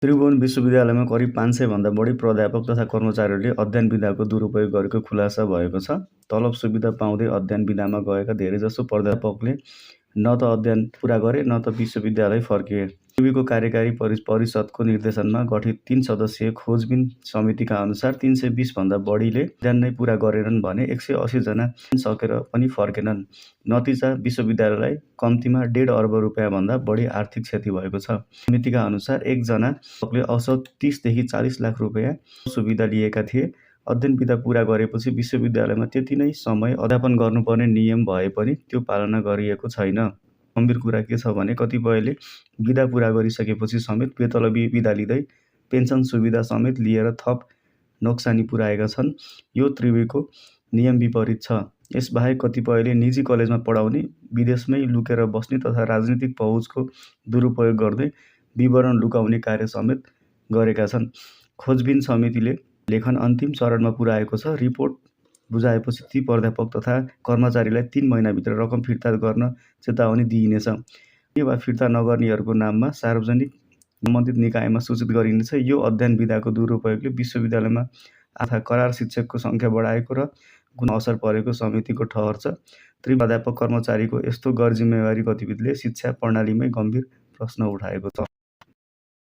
त्रिभुवन विश्वविद्यालयमा करिब 500 भन्दा बढी प्राध्यापक तथा कर्मचारीहरूले अध्ययन विधाको दुरुपयोग गरेको खुलासा भएको छ। तलब सुविधा पाउँदै अध्ययन विधामा गएका धेरैजसो प्राध्यापकले न त अध्ययन पूरा गरे न त विश्वविद्यालय फर्किए। त्रिविको कार्यकारी परिषदको निर्देशनमा गठित 3 सदस्यीय खोजबिन समितिका अनुसार 320 भन्दा बढीले अध्ययन नै पूरा गरेनन् भने 180 जना सकेर पनि फर्केनन्। नतिजा विश्वविद्यालयलाई कम्तीमा 1.5 अर्ब रुपियाँ भन्दा बढी आर्थिक क्षति भएको छ। समितिका अनुसार एकजना प्राध्यापकले औसत 30 देखि 40 लाख रुपियाँ सुविधा लिएका थिए। अध्ययन विधा पूरा गरेपछि विश्वविद्यालयमा त्यति नै समय अध्यापन गर्नुपर्ने नियम भए पनि त्यो पालना गरिएको छैन। गम्भीर कुरा के छ भने कतिपयले विधा पूरा गरिसकेपछि समेत बेतलबी विधा लिँदै पेन्सन सुविधा समेत लिएर थप नोक्सानी पुर्याएका छन्। यो त्रिविको नियम विपरीत छ। यसबाहेक कतिपयले निजी कलेजमा पढाउने, विदेशमै लुकेर बस्ने तथा राजनीतिक पहुँचको दुरुपयोग गर्दै विवरण लुकाउने कार्य समेत गरेका छन्। खोजबिन समितिले लेखन अन्तिम चरणमा पुर्याएको छ। रिपोर्ट बुझाएपछि ती प्राध्यापक तथा कर्मचारीलाई 3 महिनाभित्र रकम फिर्ता गर्न चेतावनी दिइनेछ। वा फिर्ता नगर्नेहरूको नाममा सार्वजनिक सम्बन्धित निकायमा सूचित गरिनेछ। यो अध्ययन विधाको दुरुपयोगले विश्वविद्यालयमा तथा करार शिक्षकको सङ्ख्या बढाएको र गुण असर परेको समितिको ठहर छ। प्राध्यापक कर्मचारीको यस्तो गैरजिम्मेवारी गतिविधिले शिक्षा प्रणालीमै गम्भीर प्रश्न उठाएको छ।